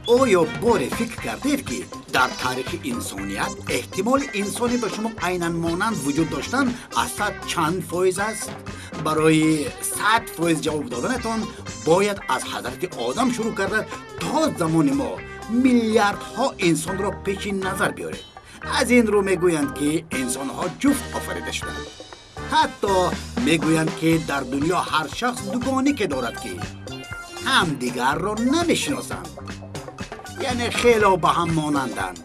Оё боре фикр кардед, ки дар таърихи инсоният эҳтимоли инсоне ба шумо айнан монанд вуҷуд доштан аз 100 чанд фоиз аст? Барои 100% ҷавоб доданатон бояд аз ҳазрати Одам шурӯъ карда то замони мо миллиардҳо инсонро пеши назар биёред. Аз ин рӯ мегӯянд, ки инсонҳо ҷуфт офарида шуданд. Ҳатто мегӯянд, ки дар дунё ҳар шахс дугонике дорад, ки ҳамдигарро намешиносанд, яъне хело ба ҳам монанданд.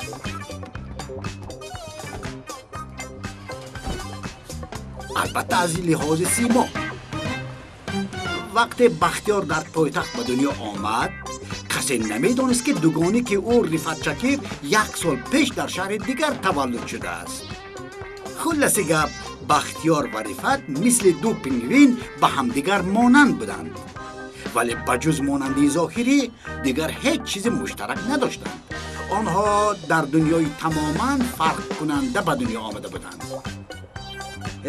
Албатта, аз лиҳози симо. Вақте Бахтиёр дар пойтахт ба дунё омад, касе намедонист, ки дугоники ӯ Рифат Шакир як сол пеш дар шаҳри дигар таваллуд шудааст. Хулласи гап, Бахтиёр ва Рифат мисли ду пингвин ба ҳамдигар монанд буданд, вале ба ҷуз монандии зоҳирӣ дигар ҳеҷ чизи муштарак надоштанд. Онҳо дар дунёи тамоман фарқкунанда ба дунё омада буданд.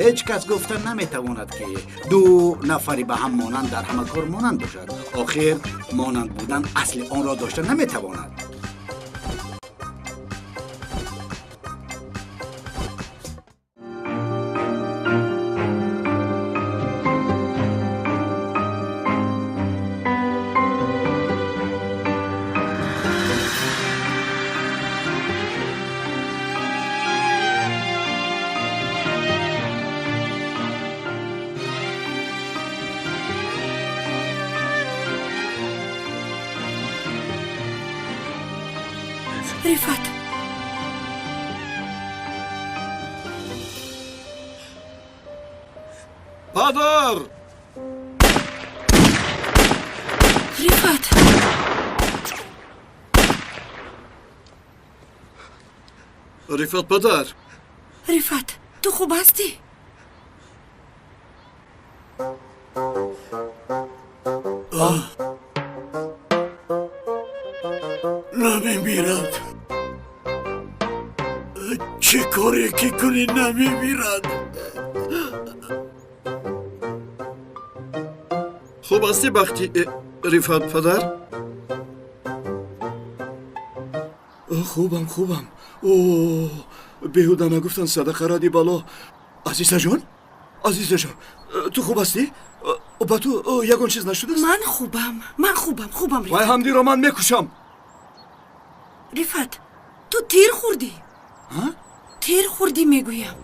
Ҳеҷ кас гуфта наметавонад, ки ду нафари ба ҳам монанд дар ҳама кор монанд бошад. Охир монанд будан асли онро дошта наметавонад. Рифат, Падар! Рифат! Рифат падар! Рифат, ту хуб ҳастӣ? Намемирад. Чӣ коре ки кунӣ, намемирад. Хуб ҳастӣ, Бахти, Рифат падар? Хубам, хубам. О, беҳуда нагуфтан садақа ради бало. Азизаҷон, Азизаҷон, ту хуб ҳастӣ? Ба ту ягон чиз нашудааст? Ман хубам, ман хубам, хубам. Вай ҳамдиро ман мекушам. Рифат, ту тир хӯрдӣ. Тир хӯрдӣ, мегӯям.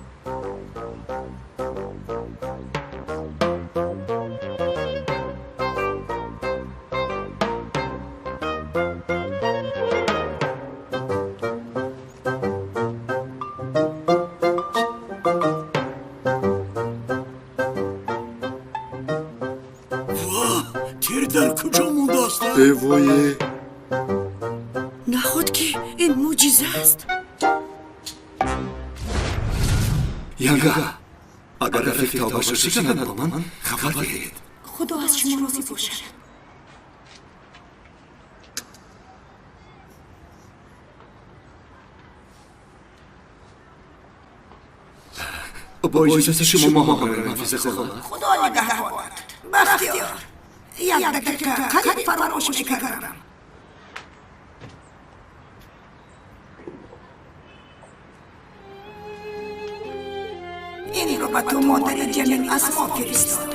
Тир дар куҷо мондааст? Эвое! Наход ки ин мӯъҷиза аст. Янга, агар рафиқ тавбаша шиканад, ба ман хабар диҳед. Худо аз шумо розӣ бошад. Бо иҷозати шумо мо меравем, Ҳафиза хола. Худо нигаҳбонат, Бахтиёр. Як дақиқа, қариб фаромӯш мекардам. Инро ба ту модари Ҷамил аз мо фиристод.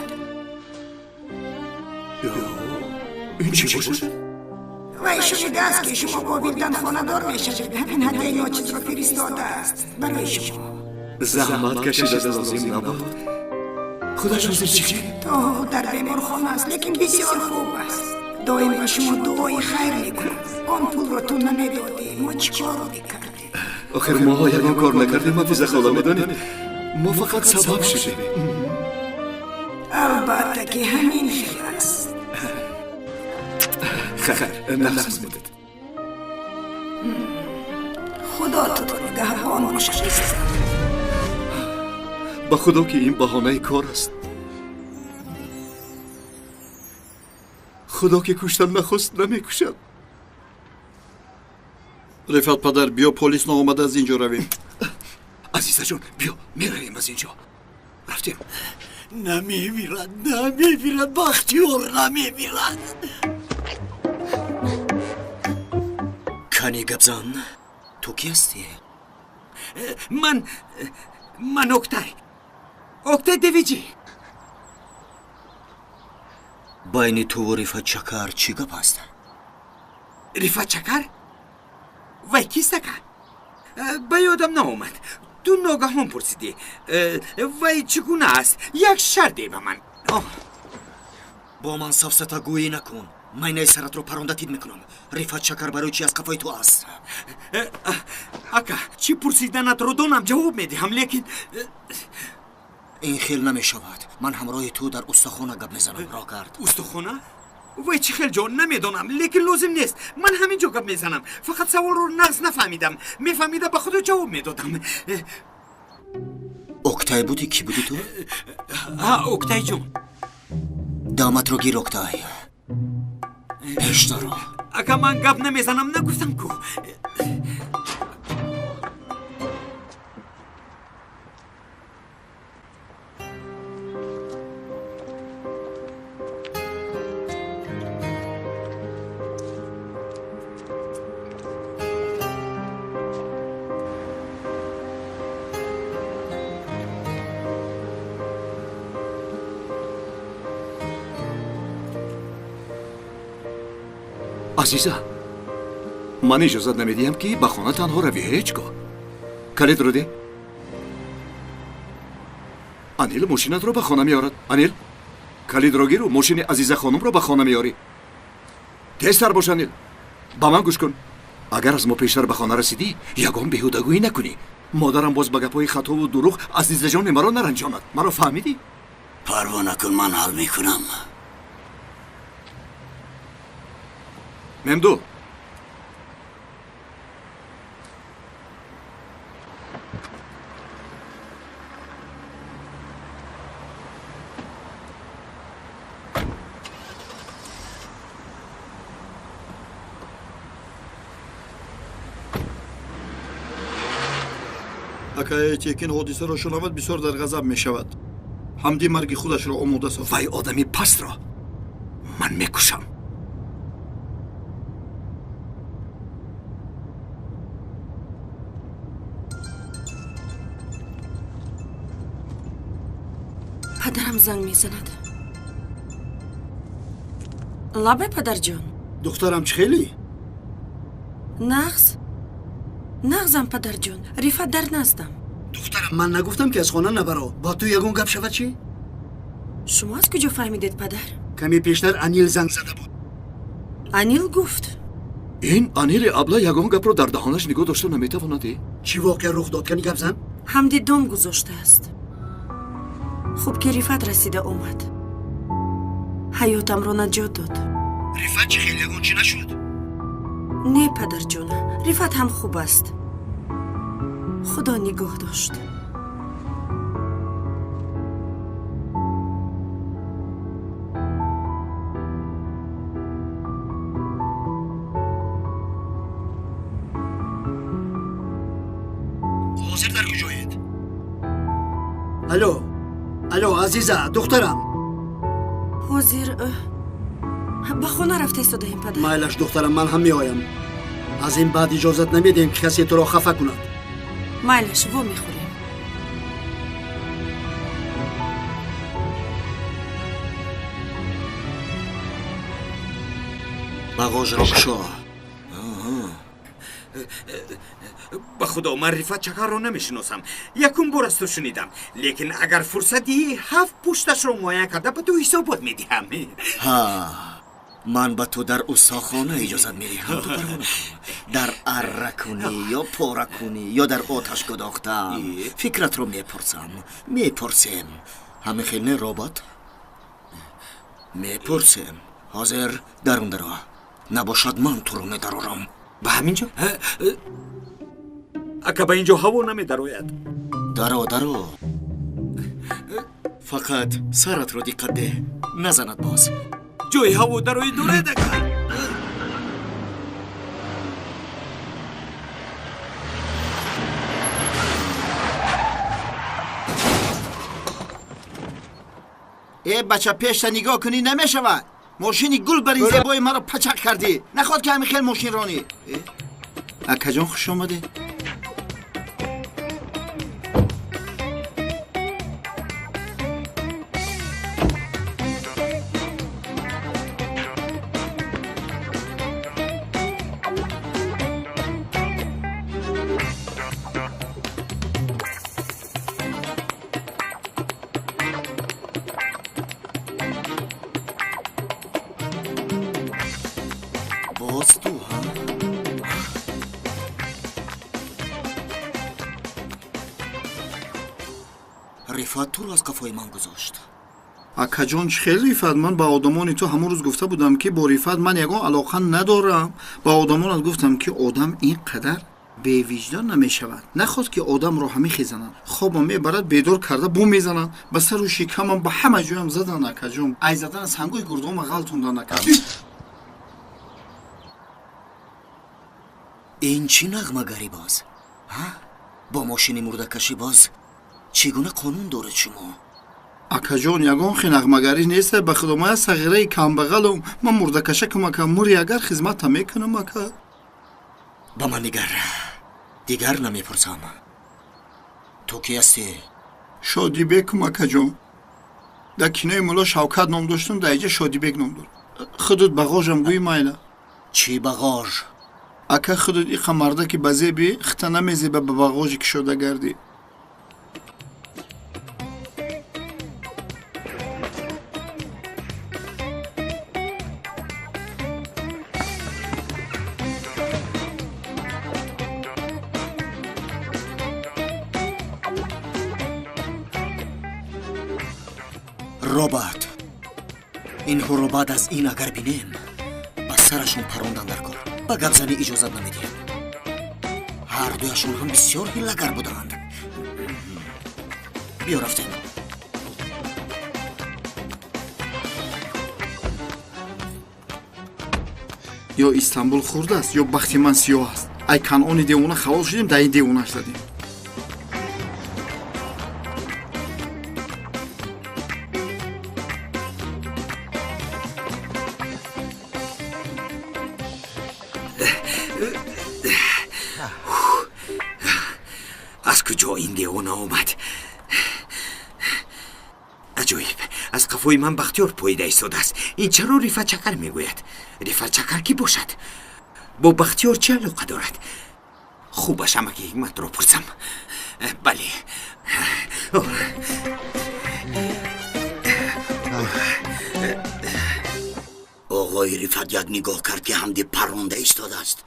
Ин чӣ бошад? Вай шунидааст, ки шумо бо Вилдан хонадор мешавед, ҳамин ҳадияи ночизро фиристодааст барои шумо. Заҳмат кашида лозим набуд. Худаш ҳозир чӣ? То дар беморхона аст, лекин бисёр хуб аст. Доим ба шумо дуои хайр мекунад. Он пулро ту намедодӣ, мо чӣ кор мекардем? Охир мо ягон кор накардем, Ҳафиза хола, медонед, мо фақат сабаб шудем. Албатта, ки ҳамин хел аст. Хайр, нағз будед. Худо туро нигаҳбон бошад. Ба худо, ки ин баҳонаи кор аст. Худо ки куштан нахост, намекушад. Рифат падар, биё, полис наомада аз ин ҷо равем. Азизаҷон, биё, меравем аз ин ҷо. Рафтем. Намемирад, намемирад, Бахтиёр намемирад. Кани гапзан, ту кӣ ҳастӣ? Ман Октай, Октай Девиҷӣ. Байни туву Рифат Чакар чӣ гап аст? Рифат Чакар? Вай кист, ака? Ба ёдам наомад. Ту ногаҳон пурсидӣ. Вай чӣ гуна аст? Як шарт деҳ ба ман. Бо ман сафсатагӯӣ накун. Майнаи саратро паронда тид мекунам. Рифат Чакар барои чи аз қафои ту аст? Ака, чӣ пурсиданатро донам, ҷавоб медиҳам, лекин Ин хел намешавад. Ман ҳамроҳи ту дар устахона гап мезанам. Роҳ кард. Устахона? Вай чӣ хел ҷо, намедонам, лекин лозим нест. Ман ҳамин ҷо гап мезанам. Фақат саволро нағз нафаҳмидам. Мефаҳмида, ба худо ҷавоб медодам. Октай будӣ? Кӣ будӣ ту? Ҳа, Октайҷон. Даматро гир, Октай. Пеш даро. Ака, ман гап намезанам, нагуфтам ку. Азиза, ман иҷозат намедиҳам, ки ба хона танҳо равӣ. Ҳеҷ гоҳ. Калидро деҳ. Анил мошинатро ба хона меорад. Анил, калидро гиру мошини Азиза хонумро ба хона меорӣ. Тезтар бош, Анил. Ба ман гӯш кун. Агар аз мо пештар ба хона расидӣ, ягон беҳудагӯӣ накунӣ. Модарам боз ба гапҳои хатову дурӯғ азизаҷони маро наранҷонад. Маро фаҳмидӣ? Парво накун, ман ҳал мекунам. Мемду. Акае Текин ҳодисаро шунавад, бисёр дар ғазаб мешавад. Ҳамдӣ марги худашро омода сохт. Вай одами пастро ман мекушам. Падарам занг мезанад. Лабай, падарҷон. Духтарам, чӣ хелӣ? Нағз, нағзам, падарҷон. Рифат дар наздам. Духтарам, ман нагуфтам, ки аз хона набаро? Бо ту ягон гап шавад чӣ? Шумо аз куҷо фаҳмидед, падар? Каме пештар Анил занг зада буд. Анил гуфт? Ин Анили абла ягон гапро дар даҳонаш нигоҳ дошта наметавонад. Чӣ воқеа рух дод? Кани гап зан. Ҳамди дом гузоштааст. Хуб, ки Рифат расида омад, ҳаётамро наҷот дод. Рифат чӣ хел? Ягон чӣ нашуд? Не, падарҷон, Рифат ҳам хуб аст. Худо нигоҳ дошт. Ҳозир дар куҷоед? Алло, алло, Азиза, духтарам. Ҳозир ба хона рафта истодаем, падар. Майлаш, духтарам, ман ҳам меоям. Аз ин баъд иҷозат намедиҳем, ки касе туро хафа кунад. Майлаш, во мехӯрем. Бағожро кушо. Ба худо, ман Рифат Чакарро намешиносам. Якум бор аз ту шунидам, лекин агар фурсат диҳӣ, ҳафт пушташро муайян карда, ба ту ҳисобот медиҳам. Ҳа, ман ба ту дар устохона иҷозат медиҳам. Ту парво накун. Дар арра кунӣ ё пора кунӣ, ё дар оташ гудохтам, фикратро мепурсам. Мепурсем, ҳамин хел не, робот? Мепурсем. Ҳозир дарун даро, набошад ман туро медарорам. Ба ҳамин ҷо, ака? Ба ин ҷо ҳаво намедарояд. Даро, даро. Фақат саратро диққат деҳ, назанад боз. Ҷои ҳаво дароӣ дорад, ака? Э, бача, пешта нигоҳ кунӣ намешавад. Мошини гул бар ин зебои маро пачақ кардӣ. Наход, ки ҳамин хел мошин ронӣ. Акаҷон, хуш омадед. Боз ту, ҳа? Рифат туро аз қафои ман гузошт. Акаҷон, чӣ хел Рифат? Ман ба одамони ту ҳамон рӯз гуфта будам, ки бо Рифат ман ягон алоқа надорам. Ба одамонат гуфтам, ки одам ин қадар бевиҷдон намешавад. Нахост, ки одамро ҳамин хезананд. Хобам мебарад, бедор карда бу мезананд. Ба сару шикамам, ба ҳама ҷоям задан, акаҷон. Ай задан сангои гурдома ғалтондан, ака. Ин чӣ нағмагарӣ боз, ҳа? Бо мошини мурдакашӣ боз чӣ гуна қонун доред шумо? Акаҷон, ягон хе нағмагарӣ нест, ба худо. Ман сағираи камбағалам, ман мурдакашакам, ака. Мури агар хизмата мекунам, ака. Ба ман нигар, дигар намепурсам. Ту кӣ ҳастӣ? Шодибекум, акаҷон. Дар кинои Мулло Шавкат ном доштум, дар иҷа Шодибек ном дорам. Худут бағожам гӯи, майла. Чӣ бағож? Ака, худут иқа мардаки ба зеби хита намезеба ба бағожи кушода гардӣ. Робот, инҳоро баъд аз ин агар бинем, ба сарашон парондан дар кор. Ба гапзанӣ иҷозат намедиҳем. Ҳар дуяшон ҳам бисёр ҳиллагар буданд. Биё, рафтем. Ё Истанбул хурд аст, ё бахти ман сиёҳ аст. Ай Канъони девона халос шудем, дар ин девонаш задем. Аз куҷо ин девона омад? Аҷоиб, аз қафои ман Бахтиёр поида истодааст. Ин чаро Рифат Чакар мегӯяд? Рифат Чакар кӣ бошад? Бо Бахтиёр чӣ алоқа дорад? Хубаш амаки Ҳикматро пурсам. Бале. Оғои Рифат як нигоҳ кард, ки ҳамди парронда истодааст.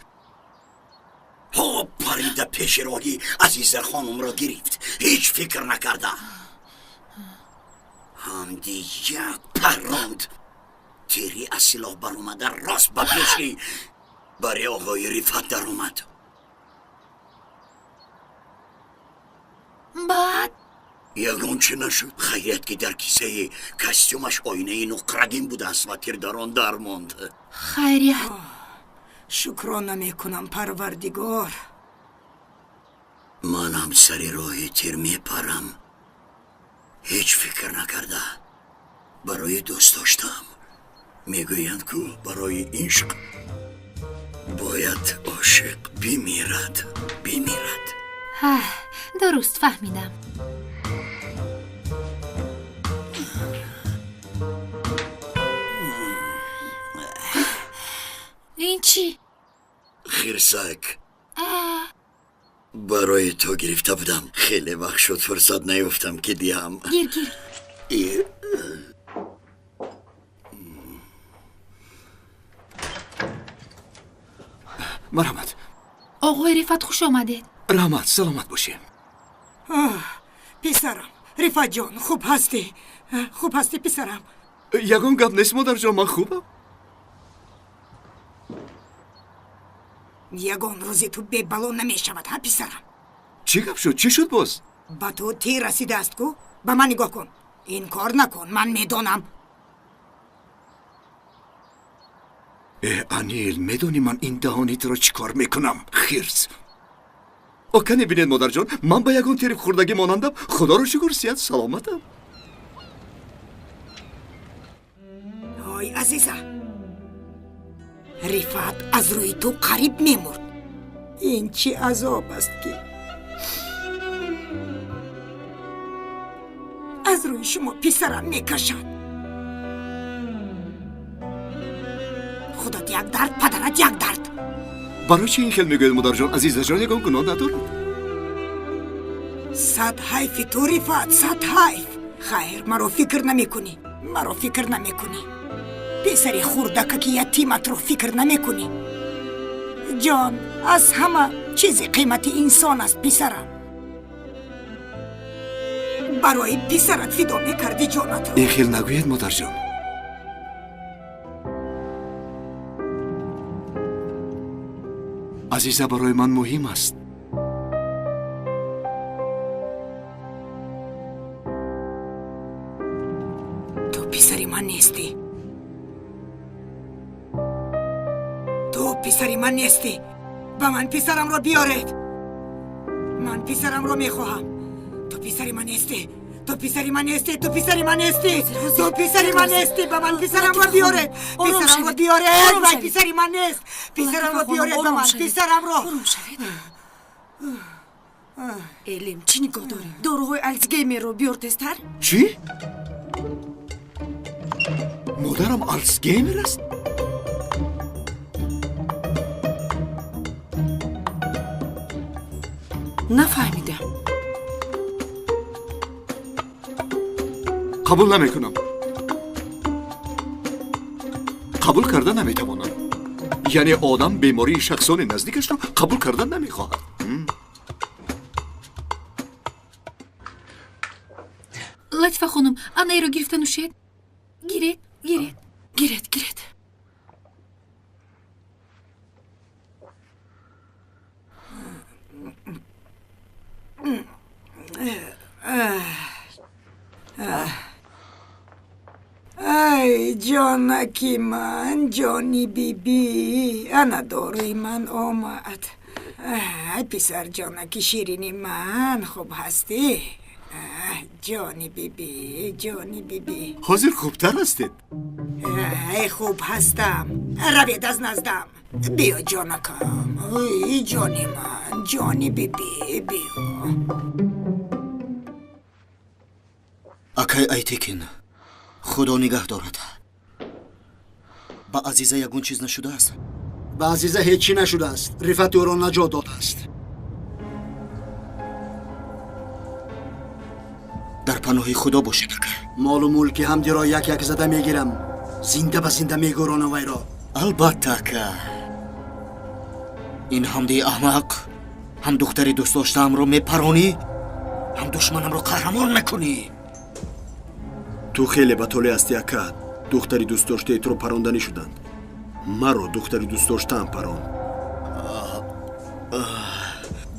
Ҳо, парида пеши роҳи Азиза хонумро гирифт, ҳеҷ фикр накарда. Ҳамди як парронд, тири аз силоҳ баромада рост ба пеши бари оғои Рифат даромад. Баъд? Ягон чӣ нашуд. Хайрият, ки дар кисаи костюмаш оинаи нуқрагин будааст ва тир дар он дармонд. Хайрият. Шукрона мекунам, Парвардигор. Манам сари роҳи тир мепарам, ҳеҷ фикр накарда. Барои дӯст доштам. Мегӯянд, ку барои ишқ бояд ошиқ бимирад, бимирад. Дуруст фаҳмидам. Ин чӣ? Хирсак. Барои ту гирифта будам. Хеле вақт шуд, фурсат наёфтам, ки диҳам. Гир, гир. Марҳамат. Оғои Рифат, хуш омадед. Раҳмат, саломат бошем. Писарам Рифатҷон, хуб ҳастӣ? Хуб ҳастӣ, писарам? Ягон гап нест, модарҷон, ман хубам. Ягон рӯзе ту бебало намешавад, ҳа, писарам? Чӣ гап шуд? Чӣ шуд боз? Ба ту тир расидааст ку. Ба ман нигоҳ кун, ин кор накун, ман медонам. Э, Анил, медонӣ ман ин даҳони туро чӣ кор мекунам? Хирс. Окане бинед, модарҷон, ман ба ягон тири хурдагӣ монандам. Худоро шукр, сиҳат саломатам. Ой, азиза, Рифат аз рӯи ту қариб мемурд. Ин чӣ азоб аст, ки аз рӯи шумо писарам мекашад. Худат як дард, падарат як дард. Барои чӣ ин хел мегӯяд, модарҷон? Азизаҷон ягон гуноҳ надорад. Сад ҳайфи ту, Рифат, сад ҳайф. Хайр, маро фикр намекунӣ, маро фикр намекунӣ. Писари хурдакаки ятиматро фикр намекунӣ. Ҷон аз ҳама чизи қимати инсон аст, писарам. Барои писарат фидо мекардӣ ҷонатро. Ин хел нагӯед, модарҷон. Азиза барои ман муҳим аст. Ту писари ман нестӣ. Ту писари ман нестӣ. Ба ман писарамро биёред. Ман писарамро мехоҳам. Ту писари ман нестӣ. Ту писари ман нестӣ. Ту писари ман нестӣ. Ту писари ман нестӣ. Ба ман писарамро биёред. Писарамро биёред. Вай писари ман нест. Писарамро биёред ба ман. Писарамро. Элим, чӣ нигоҳ дорӣ? Доруҳои Алцгеймерро биёр тезтар. Чӣ? Модарам Алцгеймер аст? Нафаҳмидам. Қабул намекунам. Қабул карда наметавонам. Яъне одам бемории шахсони наздикашро қабул карда намехоҳад. Латифа хонум, анаеро гирифта нӯшед. Гиред, гиред. Гиред, гиред. Ай, ҷонаки ман, ҷони бибӣ, ана доруи ман омад. Ай, писарҷонаки ширини ман, хуб ҳастӣ? Ҷони бибӣ, ҷони бибӣ. Ҳозир хубтар ҳастед? Ай, хуб ҳастам. Равед аз наздам. Биё, ҷонакам. Ай, ҷони ман, ҷони бибӣ, биё. Акай Айтекин, худо нигаҳ дорад. Ба Азиза ягон чиз нашудааст? Ба Азиза ҳеҷ чӣ нашудааст. Рифат ӯро наҷот додааст. Дар паноҳи худо бошед, ака. Молу мулки ҳамдиро як як зада мегирам. Зинда ба зинда мегӯронам вайро. Албатта, ака. Ин ҳамдии аҳмақ ҳам духтари дӯстдоштаамро мепаронӣ, ҳам душманамро қаҳрамон мекунӣ. Ту хеле ба толеъ ҳастӣ, ака. Духтари дӯстдоштаи туро паронданӣ шуданд. Маро духтари дӯстдоштаам паронд.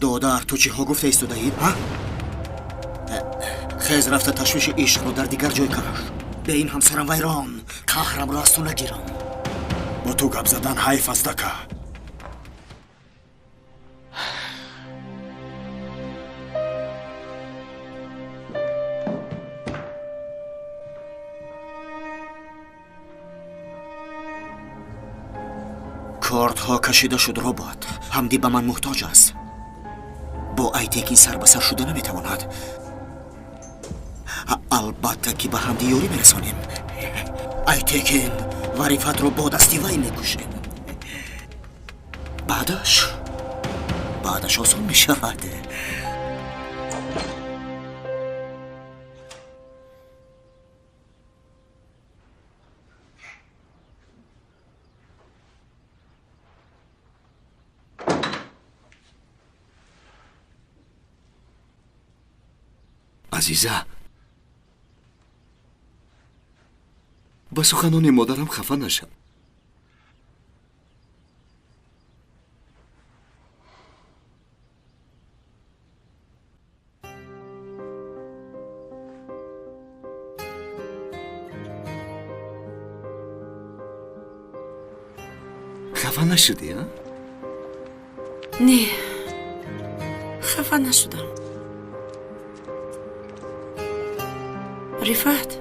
Додар, ту чиҳо гуфта истодаӣ, ҳа? Хез рафта ташвиши ишқро дар дигар ҷой каш. Бе ин ҳамсарам вайрон, қаҳрамро аз ту нагирам. Бо ту гап задан ҳайф аст, ака. Кортҳо кашида шуд, робот. Ҳамдӣ ба ман муҳтоҷ аст. Бо Айтекин сар ба сар шуда наметавонад. Албатта, ки ба ҳамдӣ ёрӣ мерасонем. Айтекин ва Рифатро бо дасти вай мекушем. Баъдаш осон мешавад. Азиза, ба суханони модарам хафа нашав. Хафа нашудӣ, а? Не, хафа нашудам. Рифат.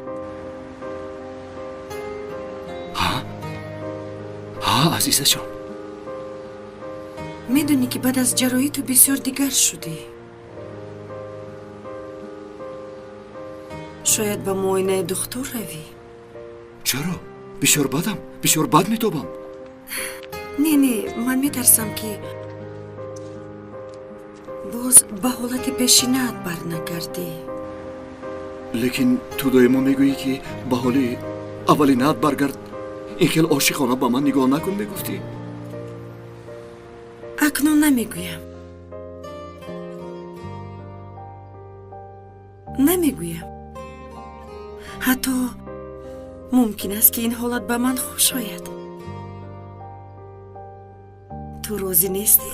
Ҳа? Ҳа, Азизаҷон. Медонӣ, ки баъд аз ҷарроҳӣ ту бисёр дигар шудӣ. Шояд ба муоинаи духтур равӣ. Чаро? Бисёр бадам, бисёр бад метобам. Не, не, ман метарсам, ки боз ба ҳолати пешинаат барнагардӣ. Лекин ту доимо мегӯӣ, ки ба ҳоли аввалинаат баргард, ин хел ошиқона ба ман нигоҳ накун, мегуфтӣ. Акнун намегӯям, намегӯям. Ҳатто мумкин аст, ки ин ҳолат ба ман хуш ояд. Ту розӣ нестӣ?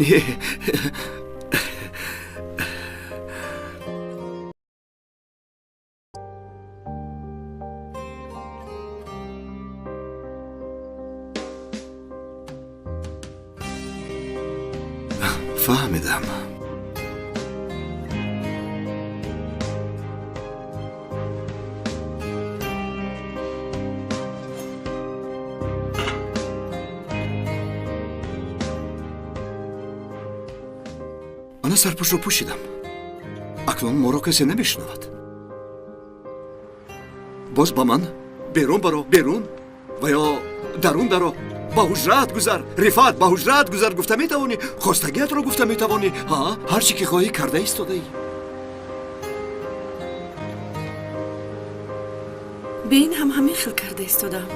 Не. Фаҳмидам. Ана сарпӯшро пӯшидам. Акнун моро касе намешунавад. Боз ба ман берун баро, берун ва ё дарун даро, ба ҳуҷраат гузар, Рифат, ба ҳуҷраат гузар гуфта метавонӣ, хостагиатро гуфта метавонӣ. Ҳа, ҳар чӣ ки хоҳӣ карда истодаӣ. Бе ин ҳам ҳамин хел карда истодам.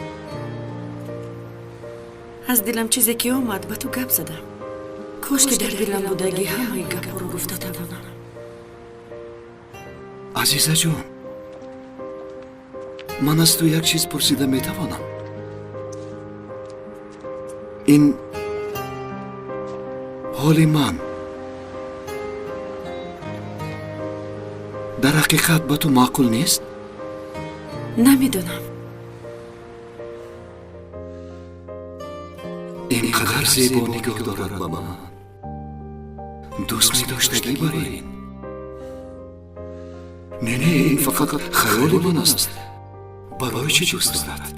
Аз дилам чизе ки омад, ба ту гап задам. Кош ки дар дилам будаги ҳамаи гапҳоро гуфта тавонам. Азизаҷон, ман аз ту як чиз пурсида метавонам? Ин ҳоли ман дар ҳақиқат ба ту маъқул нест? Намедонам. Ин қадар зебо нигоҳ дорад ба ман. Дӯст медоштагӣ бар ин? Не, не, ин фақат хаёли ман аст. Барои чӣ дӯст дорад?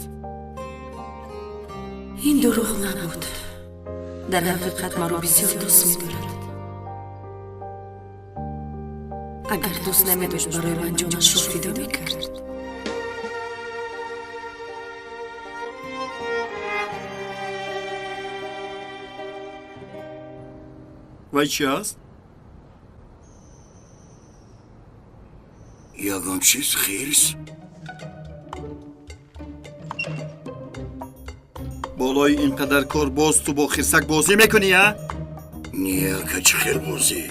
Ин дурӯғ набуд. Дар ҳақиқат маро бисёр дӯст медорад. Агар дӯст намедошт, барои ман ҷонашро фидо мекард. Вай чи аст? Ягон чиз хирс. Болои ин қадар кор боз ту бо хирсак бозӣ мекунӣ, а? Не, ака, чӣ хел бозӣ?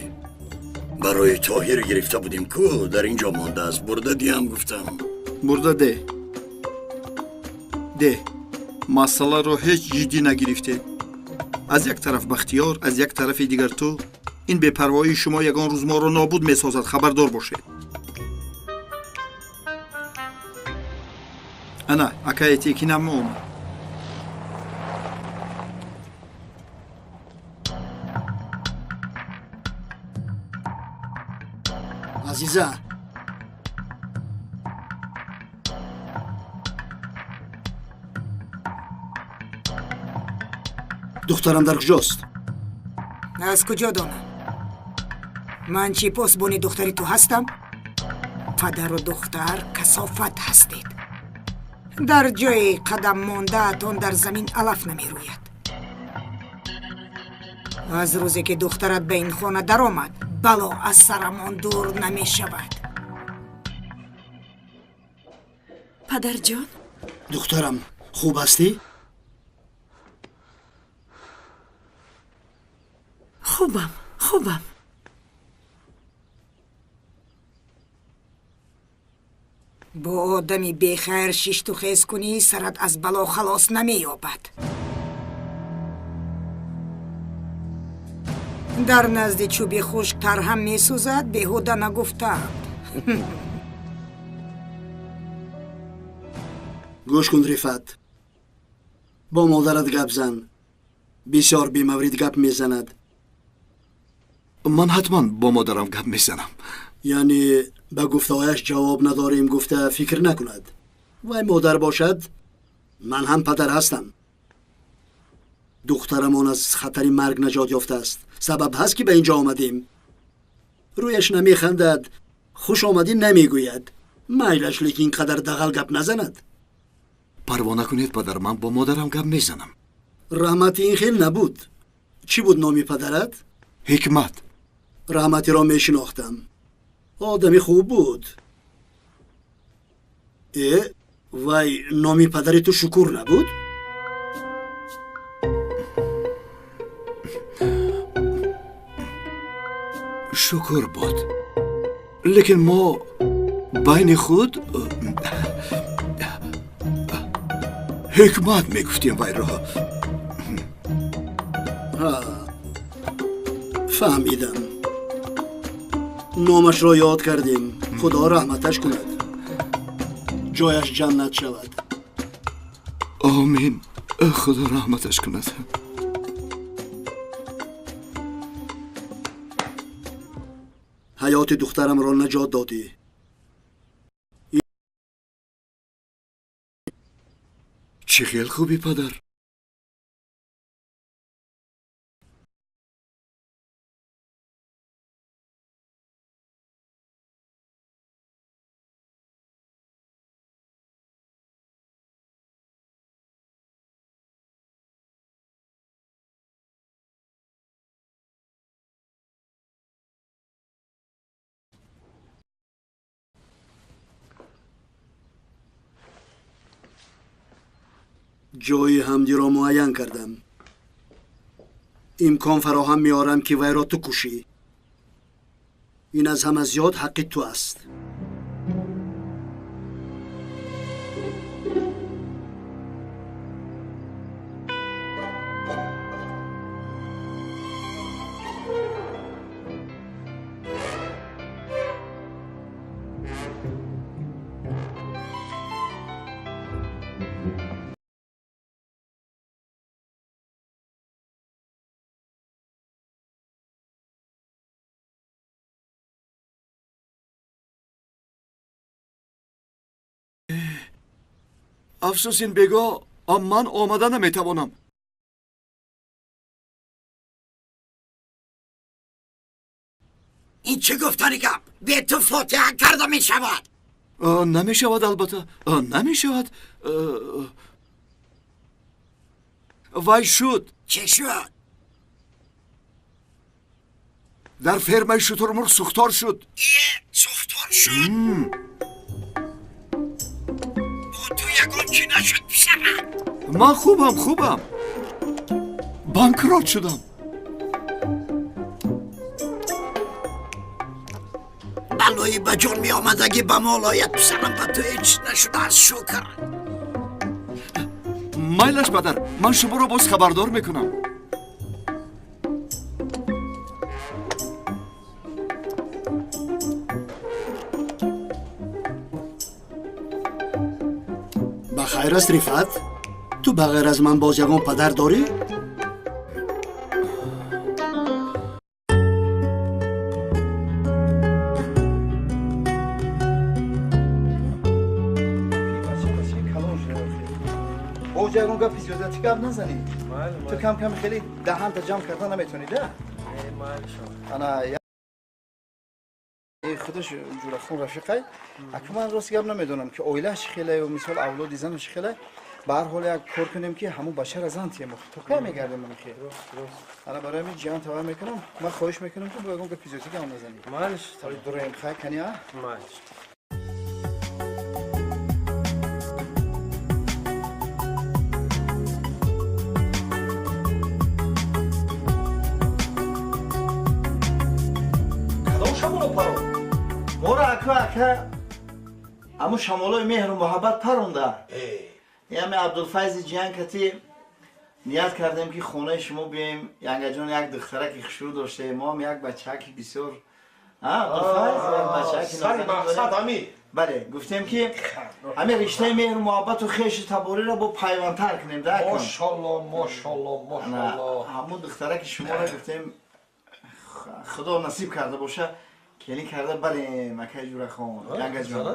Барои Тоҳир гирифта будем ку, дар ин ҷо мондааст, бурда диҳам гуфтам. Бурда де. Де. Масъаларо ҳеҷ ҷиддӣ нагирифтед. Аз як тараф Бахтиёр, аз як тарафи дигар ту. Ин бепарвоии шумо ягон рӯз моро нобуд месозад, хабардор бошед. Ана, акае Текинам омад. Азиза, духтарам дар куҷост? Аз куҷо донам? Ман чӣ, посбони духтари ту ҳастам? Падару духтар касофат ҳастед. Дар ҷои қадам мондаатон дар замин алаф намерӯяд. Аз рӯзе ки духтарат ба ин хона даромад, бало аз сарамон дур намешавад. Падарҷон? Духтарам, хуб ҳастӣ? Хубам, хубам. Бо одами бехайр шишту хез кунӣ, сарат аз бало халос намеёбад. Дар назди чӯби хушк тарҳам месӯзад, беҳуда нагуфтаанд. Гӯш кун, Рифат, бо модарат гап зан. Бисёр бемаврид гап мезанад. Ман ҳатман бо модарам гап мезанам. Яъне ба гуфтаҳояш ҷавоб надорем гуфта фикр накунад. Вай модар бошад, ман ҳам падар ҳастам. Духтарамон аз хатари марг наҷот ёфтааст. Сабаб ҳаст ки ба инҷо омадем. Рӯяш намехандад, хуш омадӣ намегӯяд. Майлаш, лекин ин қадар дағал гап назанад. Парво накунед, падар, ман бо модарам гап мезанам. Раҳмати ин хел набуд. Чӣ буд номи падарат? Ҳикмат. Раҳматиро мешинохтам. Одами хуб буд. Э, вай номи падари ту Шукур набуд? Шукур буд. Лекин мо байни худ ҳикмат мегуфтем вайро. Фаҳмидам. Номашро ёд кардем. Худо раҳматаш кунад. Ҷояш ҷаннат шавад. Омин. Худо раҳматаш кунад. Ҳаёти духтарамро наҷот додӣ. Чӣ хел хубӣ, падар? Ҷои ҳамдиро муайян кардам. Имкон фароҳам меорам ки вайро ту кушӣ. Ин аз ҳама зиёд ҳаққи ту аст. Афсӯс, ин бего ман омада наметавонам. Ин чӣ гуфтани гап? Бе ту фотиҳа карда мешавад? Намешавад, албатта намешавад. Вай шуд. Чӣ шуд? Дар фермаи шутурмурғ сӯхтор шуд. Сӯхтор шуд? Ту ягон чӣ нашуд, писарам? Ман хубам, хубам. Банкрот шудам. Балои ба ҷон меомадагӣ ба мол ояд, писарам, ба ту ҳеҷ нашудааст, шукр. Майлаш, падар, ман шуморо боз хабардор мекунам. Ба хайр аст, Рифат? Ту ба ғайр аз ман боз ягон падар дорӣ? Боз ягон гапи зиёдатӣ гап назанӣ. Ту кам-кам хеле даҳанта ҷамъ карда наметавонӣ, да? Ана худаш Ҷурахон рафиқай. Ака, ман рост гап намедонам ки оилааш чӣ хелаю, мисол авлоди зану чӣ хелай. Ба ҳар ҳол як кор кунем ки ҳамун бачара зан тием. То кай мегардем ман хел? Ана барои ҳамин ҷиҳан тавар мекунам. Ман хоҳиш мекунам ки бо ягон гапи зиёдатӣ гап назанӣ. Дуроем, хай кани, а? Мора ака, ака, аму шамолои меҳру муҳаббат паронда. Яме Абдулфайзи ҷиҳан кати ният кардем ки хонаи шумо биёем. Янгаҷон як духтараки хушрӯ доштем, мо ҳам як бачаки бисёр. Абдулфайз як бачаки нозанин. Бале, гуфтем ки ҳамин риштаи меҳру муҳаббату хешу табориро бо пайвандтар кунем, да? Мошалло, мошалло, мошалло. Ҳамун духтараки шуморо гуфтем худо насиб карда боша, келин карда барем, акай Ҷурахон, Янгаҷон.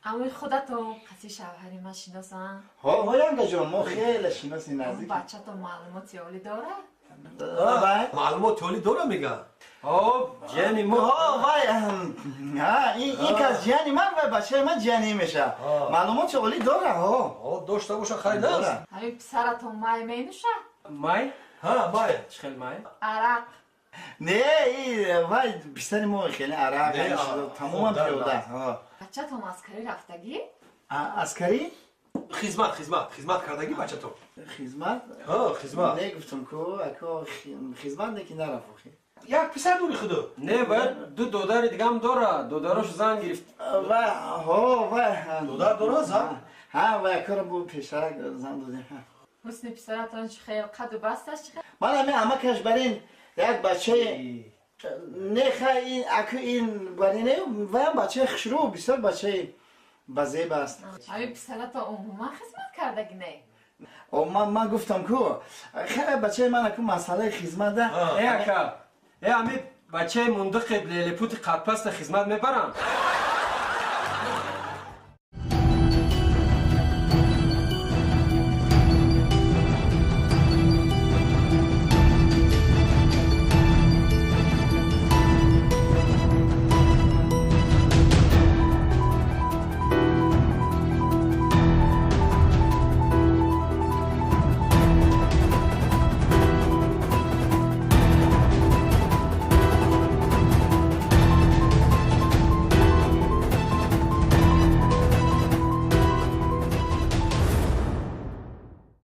Амои худатон қаси шавҳари ман шиносан? Ҳо, ҳо, янгаҷон, мо хеле шиноси наздик. Бачатон маълумоти олӣ дорад? Маълумоти олӣ дора мегӯяд. Ҷияни мо. Вай, ин кас ҷияни ман ва бачаи ман ҷияни мешавад. Маълумоти олӣ дора, ҳо. Дошта боша, хайр аст. Ҳамин писаратон май менӯшад? Май? Ҳа, май. Чӣ хел май? Арақ. Не, вай писари мо хеле арақ тамоман пиёда. Бачатон аскарӣ рафтагӣ? Аскарӣ? Хизмат, хизмат, хизмат кардагӣ бачатон? Хизмат? Ҳа, хизмат. Не гуфтам ку, ако хизмат не ки нарафт охи. Як писар дори худо? Не, бояд ду додари дигам дора. Додарош зан гирифт. Ва, ҳо, ва. Додар дора зан? Ҳа, ва якора бу пештарак зан додем. Ҳусни писаратон чӣ хел, қаду басташ чӣ хел? Ман ҳамин амакаш барин як бачаи не хай ин аку ин барин ваям бачаи хушрӯ, бисёр бачаи базеб аст. Ҳамин писаратон умуман хизмат кардагӣ не? Ман гуфтам ку, хай бачаи ман аку масъалаи хизмата. Э ака, э ҳамин бачаи мундиқи лелепути қадпаста хизмат мебаранд?